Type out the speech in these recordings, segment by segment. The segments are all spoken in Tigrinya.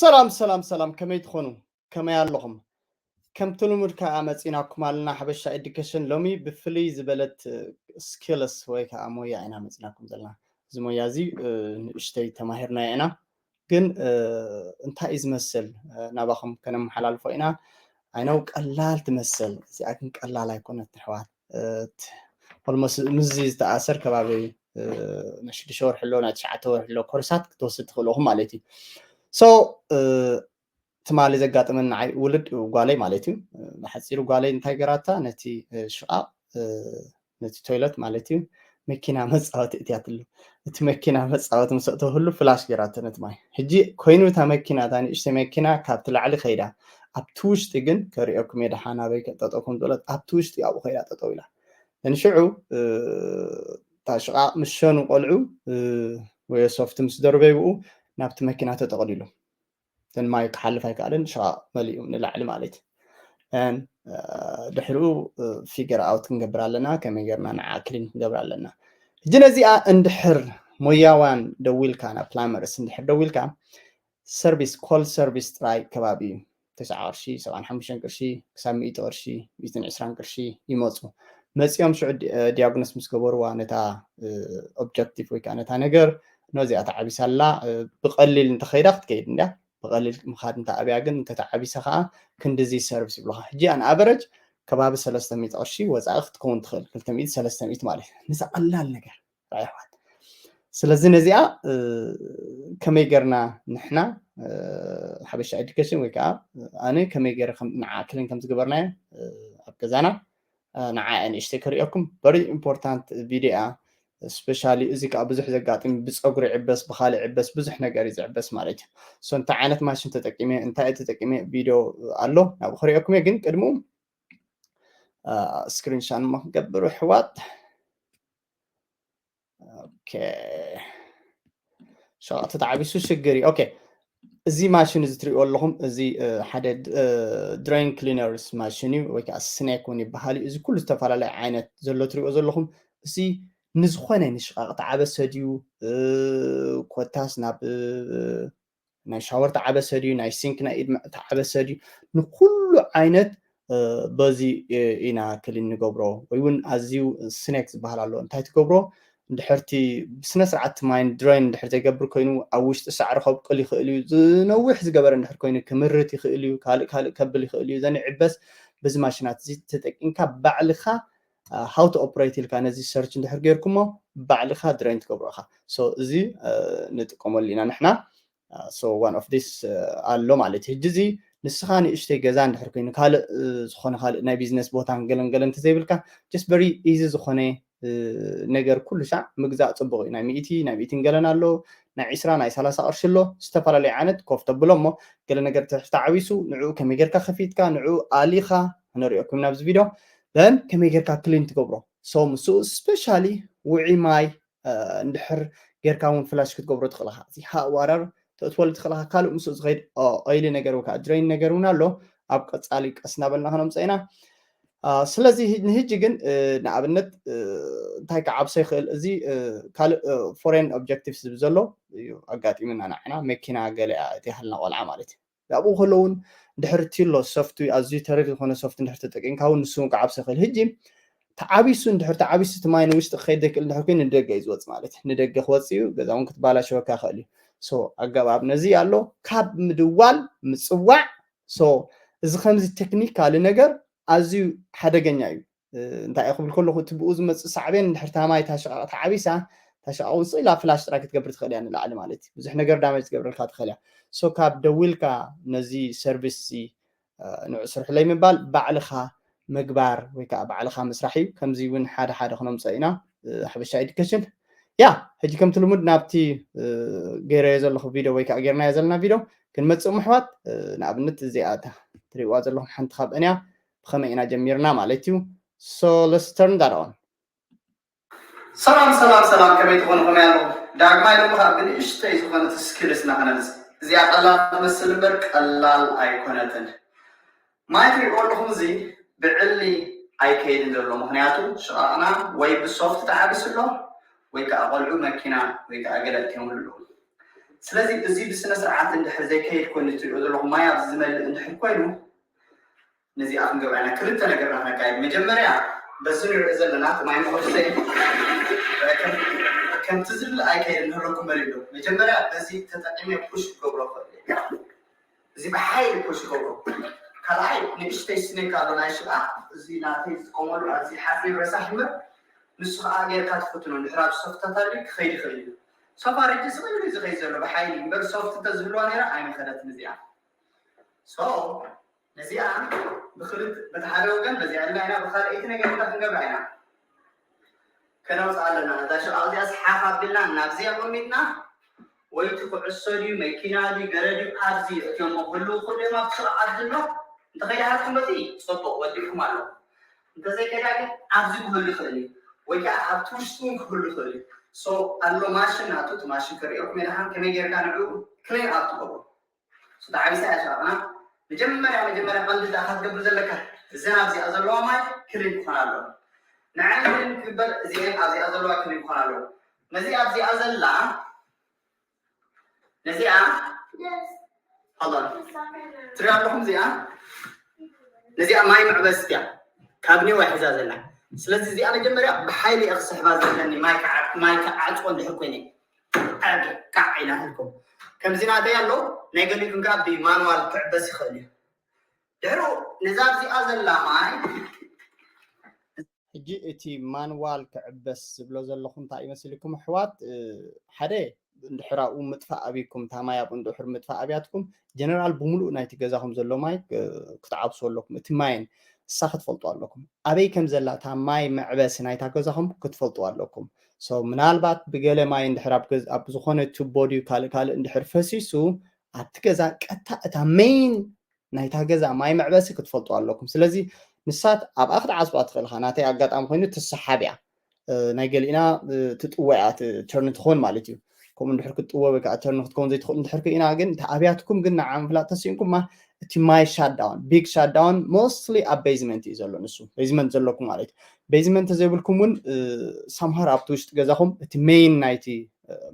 ሰላም ሰላም ሰላም፣ ከመይ ትኾኑ? ከመይ ኣለኹም? ከምቲ ልሙድ ከዓ መፂናኩም ኣለና። ሓበሻ ኤዱኬሽን ሎሚ ብፍልይ ዝበለት ስኪልስ ወይ ከዓ ሞያ ኢና መፂናኩም ዘለና። እዚ ሞያ እዚ ንእሽተይ ተማሂርናዮ ኢና፣ ግን እንታይ እዩ ዝመስል ናባኹም ከነመሓላልፎ ኢና። ኣይነው ቀላል ትመስል፣ እዚኣ ግን ቀላል ኣይኮነት ኣሕዋት። ኦልሞስት ምስዚ ዝተኣሰር ከባቢ ናይ ሽዱሽተ ወርሒ ኣሎ፣ ናይ ትሽዓተ ወርሒ ኣሎ ኮርሳት ክትወስድ ትኽእሉ ኢኹም ማለት እዩ። ሶ ትማሊ ዘጋጠመኒ ንዓይ ውልድ ጓለይ ማለት እዩ። ብሓፂሩ ጓለይ እንታይ ገራታ፣ ነቲ ሽቓቕ ነቲ ቶይለት ማለት እዩ መኪና መፃወቲ እትያትሉ። እቲ መኪና መፃወቲ ምስ ኣእተወሉ ፍላሽ ገይራቶ ነቲ ማይ። ሕጂ ኮይኑ እታ መኪና፣ እታ ንእሽተይ መኪና ካብቲ ላዕሊ ከይዳ፣ ኣብቲ ውሽጢ ግን ከርእየኩም እየ ደሓን ኣበይ ጠጠው ከም ዝበለት። ኣብቲ ውሽጢ ኣብኡ ከይዳ ጠጠው ኢላ። ንሽዑ እታ ሽቓቕ ምስ ሸኑ ቆልዑ ወይ ሶፍቲ ምስ ደርበይብኡ ናብቲ መኪና ተጠቕሊሉ። እተን ማይ ክሓልፍ ኣይከኣለን፣ ሽቓቕ መሊኡ ንላዕሊ ማለት እዩ። ድሕሪኡ ፊገር ኣውት ክንገብር ኣለና፣ ከመይ ጌርና ንዓ ክሊን ክንገብር ኣለና። ሕጂ ነዚኣ እንድሕር ሞያዋን ደዊልካ፣ ናብ ፕላመርስ እንድሕር ደዊልካ፣ ሰርቪስ፣ ኮል ሰርቪስ ጥራይ ከባቢ እዩ። ተስዓ ቅርሺ፣ ሰብዓን ሓሙሽተን ቅርሺ ክሳብ ሚእቲ ቅርሺ፣ ሚእትን ዕስራን ቅርሺ ይመፁ። መፂኦም ሽዑ ዲያግኖስ ምስ ገበርዋ ነታ ኦብጀክቲቭ ወይ ከዓ ነታ ነገር፣ ነዚኣ ተዓቢሳ ኣላ። ብቐሊል እንተኸይዳ ክትከይድ እንድያ፣ ብቐሊል ምኻድ እንተ ኣብያ ግን እንተተዓቢሳ ከዓ ክንድዚ ሰርቪስ ይብሉኻ። ሕጂ ኣን ኣቨረጅ ከባቢ ሰለስተ ሚእቲ ቅርሺ ወፃኢ ክትከውን ትኽእል፣ ክልተ ሚእቲ ሰለስተ ሚእቲ ማለት እዩ። ንዛ ቀላል ነገር ራይ ኣሕዋት። ስለዚ ነዚኣ ከመይ ገርና ንሕና ሓበሻ ኤዱኬሽን ወይ ከዓ ኣነ ከመይ ገይረ ንዓ ክሊን ከም ዝገበርናዮ ኣብ ገዛና ንዓ ንእሽተይ ክርእየኩም። በሪ ኢምፖርታንት ቪድዮ እያ። ስፔሻሊ እዚ ከዓ ብዙሕ ዘጋጥም ብፀጉሪ ይዕበስ፣ ብካልእ ይዕበስ፣ ብዙሕ ነገር እዩ ዝዕበስ ማለት እዩ። ሶ እንታይ ዓይነት ማሽን ተጠቂመ፣ እንታይ ተጠቂመ ቪድዮ ኣሎ፣ ናብኡ ክርእየኩም እየ። ግን ቅድሙ ስክሪንሻን እሞ ክገብር ኣሕዋት። ኦኬ። ሸቓቕ ተተዓቢሱ ሽግር እዩ። ኦኬ። እዚ ማሽን እዚ ትሪእዎ ኣለኹም፣ እዚ ሓደ ድሬን ክሊነርስ ማሽን እዩ፣ ወይ ከዓ ስኔክ እውን ይበሃል እዩ። እዚ ኩሉ ዝተፈላለየ ዓይነት ዘሎ ትሪእዎ ዘለኹም፣ እዚ ንዝኾነ ንሽቓቕ ተዓበሰ ድዩ፣ ኮታስ ናብ ናይ ሻወር ተዓበሰ ድዩ፣ ናይ ሲንክ ናይ ኢድ ተዓበሰ ድዩ፣ ንኩሉ ዓይነት በዚ ኢና ክሊን ንገብሮ። ወይ እውን ኣዝዩ ስኔክ ዝበሃል ኣሎ። እንታይ ትገብሮ? እንድሕርቲ ብስነ ስርዓት ማይን ድሬን እንድሕር ዘይገብር ኮይኑ ኣብ ውሽጢ ሳዕሪ ከብቅል ይኽእል እዩ። ዝነውሕ ዝገበረ እንድሕር ኮይኑ ክምርት ይኽእል እዩ። ካልእ ካልእ ከብል ይኽእል እዩ። ዘን ይዕበስ በዚ ማሽናት እዚ ተጠቂምካ ባዕልኻ how to operate ኢልካ ነዚ ሰርች እንድሕር ጌርኩሞ ባዕልኻ ድሬን ትገብሮ ኢኻ። ሶ እዚ ንጥቀመሉ ኢና ንሕና። ሶ ዋን ኦፍ ዲስ ኣሎ ማለት እዩ። ሕጂ እዚ ንስኻ ንእሽተይ ገዛ እንድሕር ኮይኑ ካልእ ዝኾነ ካልእ ናይ ቢዝነስ ቦታን ገለን ገለን እንተዘይብልካ just very easy ዝኾነ ነገር ኩሉ ሻዕ ምግዛእ ፅቡቕ እዩ። ናይ ሚእቲ ናይ ሚእትን ገለን ኣሎ፣ ናይ ዒስራ ናይ ሰላሳ ቅርሺ ኣሎ፣ ዝተፈላለዩ ዓይነት ኮፍ ተብሎ እሞ ገለ ነገር ተዓቢሱ ንዕኡ ከመይ ጌርካ ከፊትካ ንዕኡ ኣሊኻ ነርእየኩም ኢና ኣብዚ ቪድዮ። Then ከመይ ጌርካ ክሊን ትገብሮ። ሶ ምስኡ ስፔሻሊ ውዒ ማይ እንድሕር ጌርካ እውን ፍላሽ ክትገብሮ ትኽእል ኢኻ። እዚ ሃ ዋረር ተእትወሉ ትኽእል ኢኻ። ካልእ ምስኡ ዝኸይድ ኦይሊ ነገር ወይ ከዓ ድሬን ነገር እውን ኣሎ። ኣብ ቀፃሊ ቀስ እናበልና ከነምፀ ኢና። ስለዚ ንህጂ ግን ንኣብነት እንታይ ክዓብሶ ይኽእል፣ እዚ ካልእ ፎሬን ኦብጀክቲቭ ዝብል ዘሎ እዩ ኣጋጢሙና ንዓና። መኪና ገለ እቲ ሃልና ቆልዓ ማለት እዩ። ኣብኡ ከሎ እውን ድሕር ቲሎ ሶፍት ኣዝዩ ተሪር ዝኾነ ሶፍት እንድሕር ተጠቂምካ እውን ንሱ እውን ክዓብሶ ይኽእል። ህጂ ተዓቢሱ እንድሕር ተዓቢሱ እቲ ማይ ንውሽጢ ክኸይድ ዘይክእል እንድሕር ኮይኑ ንደገ እዩ ዝወፅ ማለት እዩ። ንደገ ክወፅ እዩ፣ ገዛ እውን ክትባላሸወካ ይኽእል እዩ። ሶ ኣገባብ ነዚ ኣሎ። ካብ ምድዋል ምፅዋዕ። ሶ እዚ ከምዚ ቴክኒካሊ ነገር ኣዝዩ ሓደገኛ እዩ። እንታይ እየ ክብል ከለኹ እቲ ብኡ ዝመፅእ ሳዕቤን እንድሕር እታ ማይ እታ ሽቓቕ ተዓቢሳ፣ እታ ሽቓቕ እውን ስቕ ኢላ ፍላሽ ጥራይ ክትገብር ትኽእል እያ ንላዕሊ ማለት እዩ። ብዙሕ ነገር ዳሜጅ ትገብረልካ ትኽእል እያ። ሶ ካብ ደዊልካ ነዚ ሰርቪስ እዚ ንዑ ስርሕለይ ምባል ባዕልኻ ምግባር ወይ ከዓ ባዕልኻ ምስራሕ እዩ። ከምዚ እውን ሓደ ሓደ ክነምፀ ኢና ሓበሻ ኤዱኬሽን። ያ ሕጂ ከምቲ ልሙድ ናብቲ ገይረዮ ዘለኹ ቪድዮ ወይ ከዓ ጌርናዮ ዘለና ቪድዮ ክንመፅእ ምሕዋት። ንኣብነት እዚኣ እታ ትሪእዋ ዘለኹም ሓንቲ ካብአን እያ። ብኸመይ ኢና ጀሚርና ማለት እዩ። So let's turn that on። ሰላም ሰላም ሰላም፣ ከመይ ትኾኑ? ከመይ ኣለኹም? ዳግማይ ሎሚ ከዓ ብንእሽተይ ዝኾነት ስኪልስ ኢና ከነምፅእ። እዚኣ ቀላል ትመስል እምበር ቀላል ኣይኮነትን። ማይ ትሪእዎ ኣለኹም፣ እዚ ብዕሊ ኣይከይድን ዘሎ፣ ምኽንያቱ ሽቓቕና ወይ ብሶፍት ተዓቢሱ ኣሎ ወይ ከዓ ቆልዑ መኪና ወይ ከዓ ገለ እትዮምሉ ኣለዉ። ስለዚ እዚ ብስነ ስርዓት እንድሕር ዘይከይድ ኮይኑ እትሪኦ ዘለኹም ማይ ኣብዚ ዝመልእ እንድሕር ኮይኑ ነዚኣ ክንገብራ ኢና። ክልተ ነገርና ክነካይድ። መጀመርያ በዚ ንሪኦ ዘለና እቲ ማይ መኸሰይ ከምቲ ዝድለ ኣይከይድ ምህረኩም መሪዶ። መጀመርያ በዚ ተጠቂመ ፑሽ ክገብሮ ክእል እዚ ብሓይሊ ፑሽ ይገብሮ። ካልኣይ ንእሽተይ ስኔክ ኣሎ ናይ ሽቃ እዚ ናተይ ዝጥቀመሉ ኣብዚ ሓፂር ረሳሕ እምበር ንሱ ከዓ ጌርካ ትፈትኖ እንድሕር ኣብ ሶፍትታት ኣሎ ክኸይድ ይኽእል እዩ። ሶፋር እጂ ስቕል እዩ ዝኸይድ ዘሎ ብሓይሊ እምበር ሶፍት እንተዝህልዋ ነይራ ኣይምኸደትን እዚኣ። ሶ ነዚኣ ብክልት በቲ ሓደ ወገን በዚኣ ኢልና ኢና ብካልኣይቲ ነገር እንታይ ክንገብራ ኢና ከነውፅኣ ኣለና። ነዛ ሽቃ እዚኣ ስሓፍ ኣቢልና ናብዚ ኣቐሚጥና ወይ እቲ ኩዕሶ ድዩ መኪና ድዩ ገለ ድዩ ኣብዚ እትዮም ክህልዉ ክእሉ እዮም ኣብቲ ሽቃ ኣብዚ ኣሎ እንተኸይድሃልኩም በቲ ፅቡቅ ወዲእኩም ኣሎ። እንተዘይከዳ ግን ኣብዚ ክህሉ ይኽእል እዩ ወይ ከዓ ኣብቲ ውሽጢ እውን ክህሉ ይኽእል እዩ። ሶ ኣሎ ማሽን ናቱ እቲ ማሽን ክርእየኩም የድሓን ከመይ ጌርካ ንዕኡ ክሊን ኣብ ትገብሩ። ስታ ዓቢሳ እያ ሸቃቅና መጀመርያ መጀመርያ ቀንዲ እታ ክትገብር ዘለካ እዘን ኣብዚኣ ዘለዋ ማይ ክሊን ክኾና ኣለዎ። ንዓይ ክሊን ክግበር እዚአን ኣብዚኣ ዘለዋ ክሊን ክኾና ኣለዎ። ነዚ ኣብዚኣ ዘላ ነዚኣ hold on ትሪኣ ኣለኹም እዚኣ ነዚኣ ማይ መዕበስቲ እያ ካብ ኔዋ ሒዛ ዘላ። ስለዚ እዚኣ መጀመርያ ብሓይሊ እየ ክስሕባ ዘለኒ ማይ ክዓ- ማይ ክዓፅዎ እንድሕር ኮይነ ኣገ ቃዕ ኢላ ህልኩም ከምዚ ናተይ ኣሎ ናይ ገሊኩም ከዓ ብማንዋል ክዕበስ ይኽእል እዩ። ድሕሩ ነዛ ኣብዚኣ ዘላ ማይ ሕጂ እቲ ማንዋል ክዕበስ ዝብሎ ዘለኹ እንታይ ይመስልኩም ኣሕዋት ሓደ እንድሕር ኣብኡ ምጥፋእ ኣብይኩም እታ ማይ ኣብኡ እንድሕር ምጥፋእ ኣብያትኩም ጀነራል ብምሉእ ናይቲ ገዛኹም ዘሎ ማይ ክትዓብስዎ ኣለኩም እቲ ማይን እሳ ክትፈልጡ ኣለኩም ኣበይ ከም ዘላ እታ ማይ መዕበሲ ናይታ ገዛኹም ክትፈልጡ ኣለኩም so ምናልባት ብገለ ማይ እንድሕር ኣብ ዝኾነ ቱቦ ድዩ ካልእ ካልእ እንድሕር ፈሲሱ ኣብቲ ገዛ ቀጥታ እታ ሜይን ናይታ ገዛ ማይ መዕበሲ ክትፈልጡ ኣለኩም ስለዚ ንሳት ኣብኣ ክትዓፅዋ ትኽእል ኢኻ ናተይ ኣጋጣሚ ኮይኑ ትሰሓብ እያ ናይ ገሊእና ትጥወ እያ ተርን ትኸውን ማለት እዩ ከምኡ እንድሕር ክትጥወ ወይ ከዓ ተርን ክትከውን ዘይትኽእል እንድሕር ክኢና ግን ኣብያትኩም ግን ንዓ ምፍላጥ ተስኢንኩም እቲ ማይ shutdown big shutdown mostly ኣብ basement እዩ ዘሎ ንሱ basement ዘለኩም ማለት እዩ basement ተዘይብልኩም እውን somehow ኣብቲ ውሽጢ ገዛኹም እቲ main ናይቲ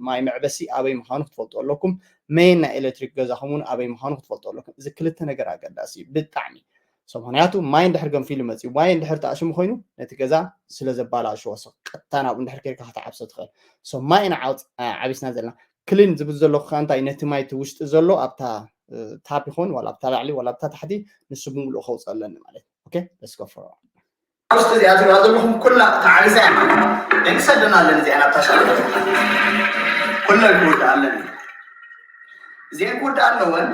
ማይ መዕበሲ ኣበይ ምዃኑ ክትፈልጡ ኣለኩም main ናይ electric ገዛኹም እውን ኣበይ ምዃኑ ክትፈልጡ ኣለኩም እዚ ክልተ ነገር ኣገዳሲ እዩ ብጣዕሚ so ምክንያቱ ማይ እንድሕር ገንፊሉ መፅዩ ማይ እንድሕር ተኣሽሙ ኮይኑ ነቲ ገዛ ስለ ዘባላሽዎ so ቀጥታ ናብኡ እንድሕር ከይድካ ክትዓብሶ ትኽእል so ማይ ኢና ዓብስና ዘለና ክሊን ዝብል ዘለኩ ከዓ እንታይ ነቲ ማይ እቲ ውሽጢ ዘሎ ኣብታ ታፕ ይኾን ዋላ ኣብታ ላዕሊ ዋላ ኣብታ ታሕቲ ንሱ ብምሉእ ከውፅእ ኣለኒ ማለት okay let's go for ውስጥ እዚኣ ትሪኣ ዘለኹም ኩላ ተዓሪሳ እያ ንሰደና ኣለን እዚኣ ናብታ ሻ ኩለን ክውድእ ኣለን እዚአን ክውድእ ኣለወን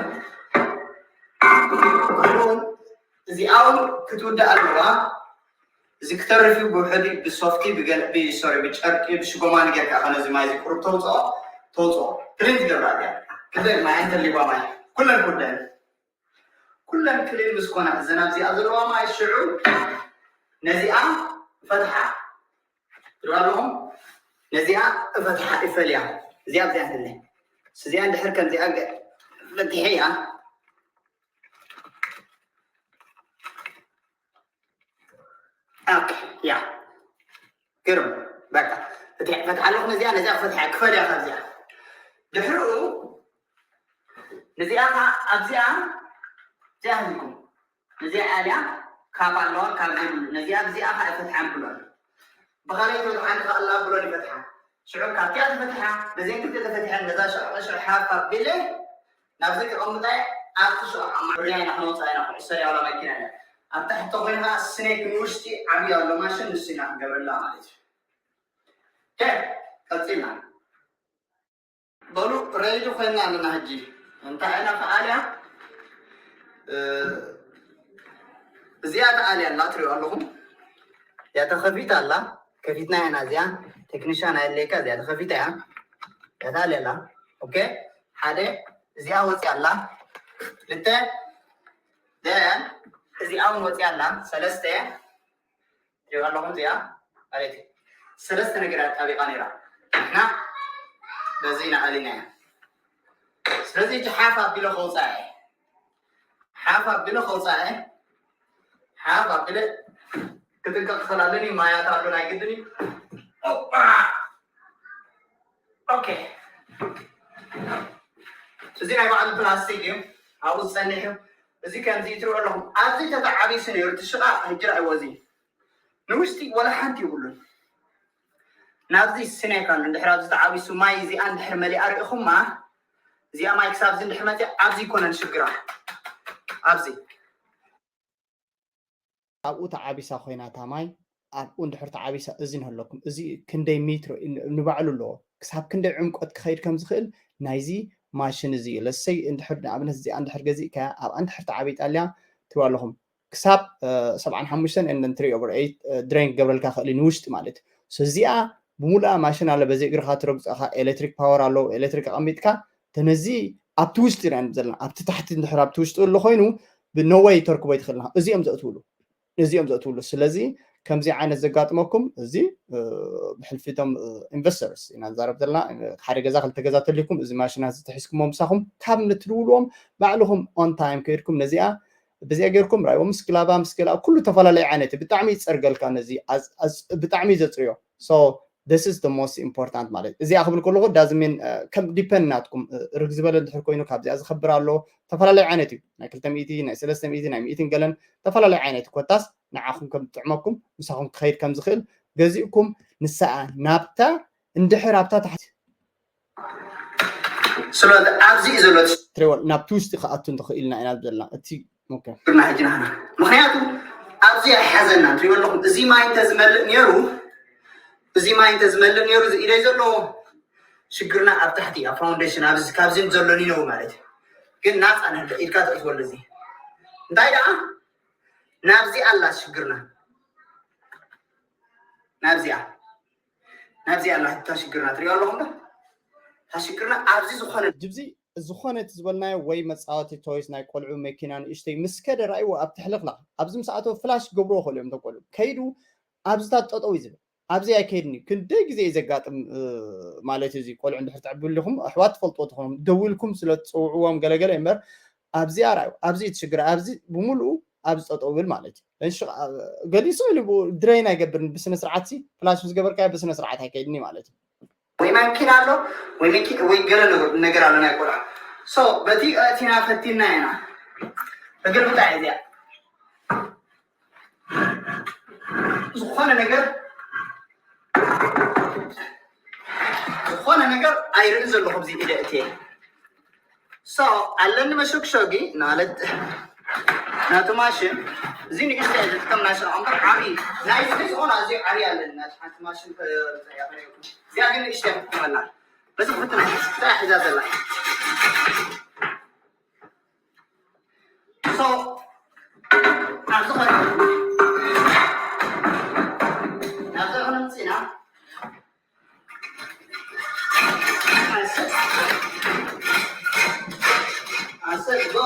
እዚኣ እውን ክትውድእ ኣለዋ እዚ ክተርፍ እዩ ብውሕዲ ብሶፍቲ ብገለ ብሶሪ ብጨርቂ ብሽጎማኒ ጌርካ ከነዚ ማይ እዚ ቁሩብ ተውፅኦ ተውፅኦ ክሊን ትገብራ እዚኣ ክደ ማይ እንተሊባ ማይ ኩለን ክውደን ኩለን ክሊን ምስ ኮና እዘን ኣብዚኣ ዘለዋ ማይ ሽዑ ነዚኣ ፈትሓ ትሪኦ ኣለኹም ነዚኣ እፈትሓ ይፈልያ እዚኣ ኣብዚኣ ትለ ስዚኣ እንድሕር ከምዚኣ ፈትሐ እያ ያ ግርም በቃ ፈትሓ ኣለኹ ነዚኣ ነዚኣ ፈትሓ ክፈልያ ካብዚኣ ድሕርኡ ነዚኣ ኣብዚኣ እዚኣ ህዝኩም ነዚኣ ኣልያ ካብ ኣለዋ ካብ ዘይብሉ ነዚኣ ኣብዚኣ ከዓ ፈትሓ ብሎ ብኻልኣይ ፈትሓ ክኽኣላ ብሎ ይፈትሓ ሽዑ ካብቲኣ ተፈትሓ በዘን ክልተ ተፈትሐን ነዛ ሸቐጠ ሽዑ ሓፍ ኣቢለ ናብዚ ከቐምጣ ኣብቲ ሽዑ ኣማርያ ኢና ክነውፃ ኢና ኩዕሶ ዲያ ዋላ መኪና እያ ኣብ ታሕቲ ኮይንካ ስኔክ ንውሽጢ ዓብዪ ኣሎ ማሽን ንሱ ኢና ክንገብረላ ማለት እዩ ቀፂልና በሉ ሬዲ ኮይና ኣለና ሕጂ እንታይ ኢና ከኣልያ እዚኣ ተኣልያ ኣላ ትሪኦ ኣለኹም እዚኣ ተኸፊት ኣላ ከፊትና ኢና እዚኣ ቴክኒሻን ኣየለይካ እዚኣ ተኸፊታ እያ እዚኣ ተኣልያ ኣላ ኦኬ ሓደ እዚኣ ወፂኣ ኣላ ክልተ እዚኣ እውን ወፂኣ ኣላ ሰለስተ ትሪኦ ኣለኹም እዚኣ ማለት እዩ ሰለስተ ነገር ኣጣቢቃ ነይራ ንሕና በዚ ኢና ኣሊና እያ ስለዚ እቲ ሓፍ ኣቢሎ ከውፃእ እየ ሓፍ ኣቢሎ ከውፃእ እየ ሓፍ ኣቢለ ክጥንቀቅ ክኽእል ኣለኒ ማያት ኣሎ ናይ ግድን እዩ ኦኬ እዚ ናይ ባዕሉ ፕላስቲክ እዩ፣ ኣብኡ ዝፀንሕ እዩ። እዚ ከምዚ ትሪኦ ኣለኹም። ኣብዚ ተተዓቢሱ ነይሩ፣ እቲ ሽቓቕ ሕጂ ረኣይዎ። እዚ ንውሽጢ ወላ ሓንቲ የብሉን። ናብዚ ስኔክ ኣሎ፣ እንድሕር ኣብዚ ተዓቢሱ ማይ እዚኣ እንድሕር መሊኣ ርኢኹማ፣ እዚኣ ማይ ክሳብ እዚ እንድሕር መፂኣ፣ ኣብዚ ይኮነን ሽግራ። ኣብዚ ኣብኡ ተዓቢሳ ኮይና እታ ማይ፣ ኣብኡ እንድሕር ተዓቢሳ፣ እዚ ንህለኩም፣ እዚ ክንደይ ሜትሮ ንባዕሉ ኣለዎ፣ ክሳብ ክንደይ ዕምቆት ክኸይድ ከም ዝኽእል ናይዚ ማሽን እዚ እዩ። ለሰይ እንድሕር ንኣብነት እዚኣ እንድሕር ገዚእካያ፣ ኣብኣ እንድሕር ተዓቢጣ ኣልያ ትብሉ ኣለኹም፣ ክሳብ ሰብዓን ሓሙሽተን and three over eight ድሬን ክገብረልካ ክእል እዩ ንውሽጢ ማለት እዩ። So እዚኣ ብምሉኣ ማሽን ኣሎ፣ በዚ እግርኻ ትረግጾ ኢኻ፣ ኤሌክትሪክ ፓወር ኣለዎ፣ ኤሌክትሪክ ኣቐሚጥካ ተነዚ ኣብቲ ውሽጢ ኢና ዘለና፣ ኣብቲ ታሕቲ እንድሕር ኣብቲ ውሽጢ ኣሎ ኮይኑ ብኖወይ ተርክቦ ይትኽእል። እዚኦም ዘእትውሉ እዚኦም ዘእትውሉ። ስለዚ ከምዚ ዓይነት ዘጋጥመኩም፣ እዚ ብሕልፊ እቶም ኢንቨስተርስ ኢና ንዛረብ ዘለና። ሓደ ገዛ ክልተ ገዛ ተልይኩም፣ እዚ ማሽናት ዝተሒዝኩሞ ምሳኹም ካብ ንትድውልዎም፣ ባዕልኹም ኦን ታይም ከይድኩም ነዚኣ ብዚኣ ገይርኩም ራይዎ ምስ ግላባ ምስ ገላ ኩሉ ተፈላለዩ ዓይነት ብጣዕሚ ይፀርገልካ። ነዚ ብጣዕሚ ዘፅርዮ። So this is the most important ማለት እዚኣ ክብል ከለኹ ዳዝሚን ከም ዲፐንድ ናትኩም ርግ ዝበለ እንድሕር ኮይኑ ካብዚኣ ዝኸብር ኣሎ። ተፈላለዩ ዓይነት እዩ፣ ናይ ክልተ ሚእቲ ናይ ሰለስተ ሚእቲ ናይ ሚእትን ገለን ተፈላለዩ ዓይነት ኮታስ ንዓኹም ከም ዝጥዕመኩም ምሳኹም ክኸይድ ከም ዝኽእል ገዚእኩም ንሳኣ ናብታ እንድሕር ኣብታ ታሕቲ ስለዚ ኣብዚ እዩ ዘሎ ትሪወል ናብቲ ውሽጢ ክኣቱ እንተኽኢልና ኢና ዘለና እቲ ግና ሕጂ ናህና ምክንያቱ ኣብዚ ኣይሓዘና ትሪወ ኣለኹም እዚ ማይ እንተዝመልእ ነይሩ እዚ ማይ እንተዝመልእ ነይሩ ኢደይ ዘለዎ ሽግርና ኣብ ታሕቲ ኣብ ፋውንዴሽን ኣብዚ ካብዚ ዘሎ ኒነው ማለት እዩ ግን ናፃ ንህልቕ ኢድካ ተእትወሉ እዚ እንታይ ደኣ ናብዚ ኣላ ሽግርና ናብዚኣ ናብዚኣ ኣላ እታ ሽግርና ትሪኦ ኣለኹም ዶ እታ ሽግርና ኣብዚ ዝኾነ ጅብዚ ዝኾነ እቲ ዝበልናዮ ወይ መፃወቲ ቶይስ ናይ ቆልዑ መኪና ንእሽተይ ምስ ከደ ራእይዎ ኣብ ትሕልኽላኽ ኣብዚ ምስ ኣተወ ፍላሽ ክገብርዎ ክእሉ እዮም እቶም ቆልዑ ከይዱ ኣብዚታት ጠጠው እዩ ዝብል ኣብዚ ኣይከይድን እዩ ክንደይ ግዜ እዩ ዘጋጥም ማለት እዩ እዚ ቆልዑ እንድሕር ትዕብልኹም ኣሕዋት ትፈልጥዎ ትኾኑ ደዊልኩም ስለ ትፅውዕዎም ገለገለ እምበር ኣብዚኣ ራእዩ ኣብዚ እቲ ሽግር ኣብዚ ብምሉኡ ኣብዚ ጠጠው ብል ማለት እዩ ገሊሱ ኢሉ ድሬን ኣይገብርን ብስነ ስርዓት ሲ ፍላሽ ምስ ገበርካዮ ብስነ ስርዓት ኣይከይድን እዩ ማለት እዩ ወይ ማንኪን ኣሎ ወይ መኪ ወይ ገለ ነገር ኣሎ ናይ ቆልዓ ሶ በቲ እቲና ፈቲና ኢና ተገልብጣ እዚኣ ዝኾነ ነገር ዝኾነ ነገር ኣይርኢ ዘለኹ ኣብዚ ኢደ እትየ ሶ ኣለኒ መሸግሸጊ ማለት ናቱ ማሽን እዚ ንእሽተ ዝጥቀም ናይ ስራ እምበር ዓብዪ ናይ ዝግዝኦ ኣዝዩ ዓብዪ ኣለኒ ናቲ ሓንቲ ማሽን እዚኣ ግን ንእሽተ ክትጥቀመላ በዚ ክፍትና እንታይ ሒዛ ዘላ ሶ ኣብዚ ኸ ናብዚ ኸነምፅእና I said, I said, go,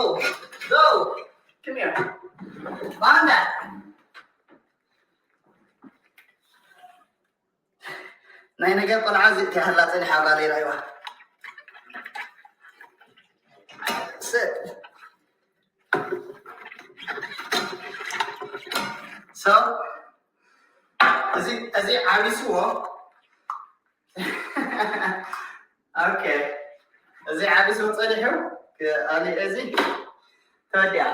go. Come here. Banda. ናይ ነገር ቆልዓ እዚ ትሃላ ፀኒሓ ጋር ይረኣይዋ ሰብ እዚ ዓቢስዎ ኦኬ እዚ ዓቢስዎ ፀኒሑ ኣሊ እዚ ተወዲኣ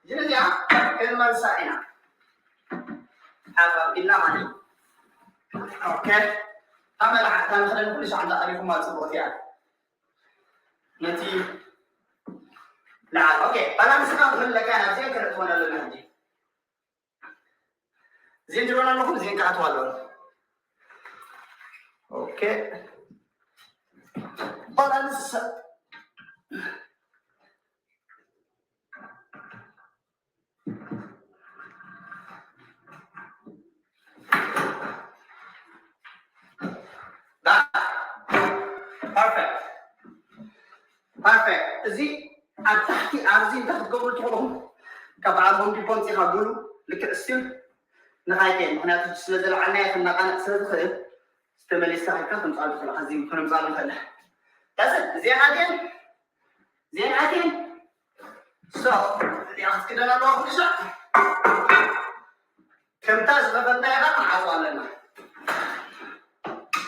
ግን እዚኣ ክንመልሳ ኢና ሓፍ ኣቢልና ማለት እዩ ኦኬ እታ መርዓ እታ ንክደን ኩሉ ሻዕ እንዳቐሪኹማ ፅቡቕቲ እያ ነቲ ለዓል ኦኬ ባላንስና ክህለካ ኢና እዚኦ ከነእትወን ኣለና ሕጂ እዚን ትብሎን ኣለኹም እዚን ክኣትዋ ኣለኹም ኦኬ ባላንስ ፐርፌክት ፐርፌክት እዚ ኣብ ታሕቲ ኣብዚ እንታይ ክትገብሩ ትኽእልኹም ካብ በዓል ሆም ዲፖ ምፂኻ ጉሉ ልክዕ ስቲል ንኻይከ ምክንያቱ ስለ ዘለዓልናዮ ክናቃነቅ ስለ ዝኽእል ዝተመሊስካ ከድካ ከምፃሉ ትኽእል ኣዚ ክነምፃሉ ንኽእል ዳስት እዚኣ ናትየን እዚኣ ናትየን ሶ እዚኣ ክትክደን ኣለዋ ኩሉ ሳዕ ከምታ ዝኸፈትናዮ ኸዓ ክንዓፅዋ ኣለና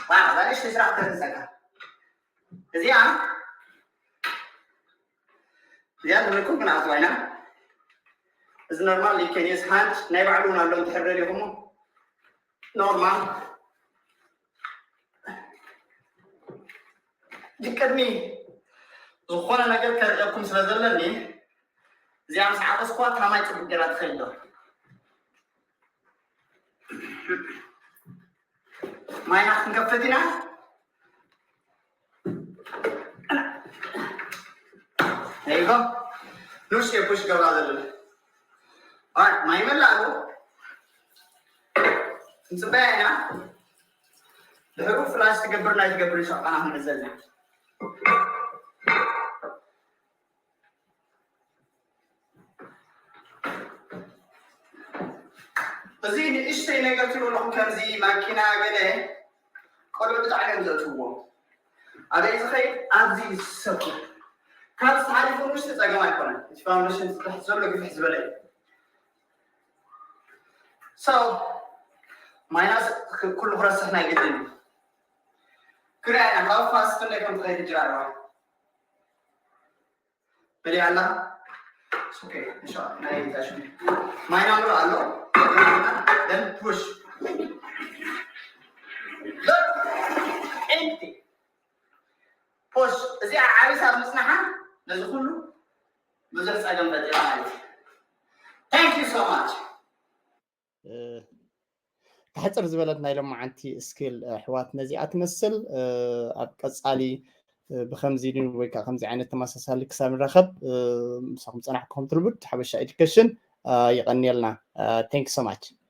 ዋላ እዛ ንእሽተይ ስራሕ ከተንፀካ እዚኣ እዚኣ ንብለኩም ክንኣትዋ ኢና። እዚ ኖርማል you can use hand ናይ ባዕሉ እውን ኣሎ እንድሕር ደሊኹሞ ኖርማል። ቅድሚ ዝኾነ ነገር ከርእየኩም ስለ ዘለኒ እዚኣ ምስ ዓቐስኳ ታማይ ፅቡቅ ገይራ ትኸይድ ዶ? ማይና ክንከፍት ኢና። ይጎ ንሽ የኩሽ ገብራ ዘለና ማይ መላእ ኣሎ። ክንፅበያ ኢና። ድሕሩ ፍላሽ ትገብር ናይ ትገብር ሸቃና ክንዕዘልና። እዚ ንእሽተይ ነገር ትብሉ ኣለኹም፣ ከምዚ ማኪና ገለ ቆልዑ ብጣዕሚ እዮም ዘእትውዎ። ኣበይ ዝኸይድ ኣብዚ ዝሰኩ ካብ ዝተሓሊፉ ንእሽተ ጸገም ኣይኮነን። እቲ ፋውንዴሽን ትሕት ዘሎ ግፍሕ ዝበለ እዩ። So ማይናስ ኩሉ ክረስሕ ናይ ግድን እዩ። ክሪኣ ኢና ካብ ፋስት ክንደይ ከም ትኸይድ ጅራርዋ በሊያ ኣላ። ናይ ታሽ ማይና ምሮ ኣሎ ደን ፑሽ ኤምቲ ፖሽ እዚኣ ዓሪሳ ኣብ ምጽናሓ ነዚ ኩሉ ብዙሕ ጸገም ፈጢራ ማለት እዩ። Thank you so much። ታሕፅር ዝበለት ናይ ሎማዓንቲ ስኪል ኣሕዋት ነዚኣ ትመስል። ኣብ ቀፃሊ ብከምዚ ወይ ከዓ ከምዚ ዓይነት ተመሳሳሊ ክሳብ ንራኸብ ምሳኹም ፀናሕኩም ትልቡድ ሓበሻ ኤዱኬሽን። ይቐንየልና። Thank you so much።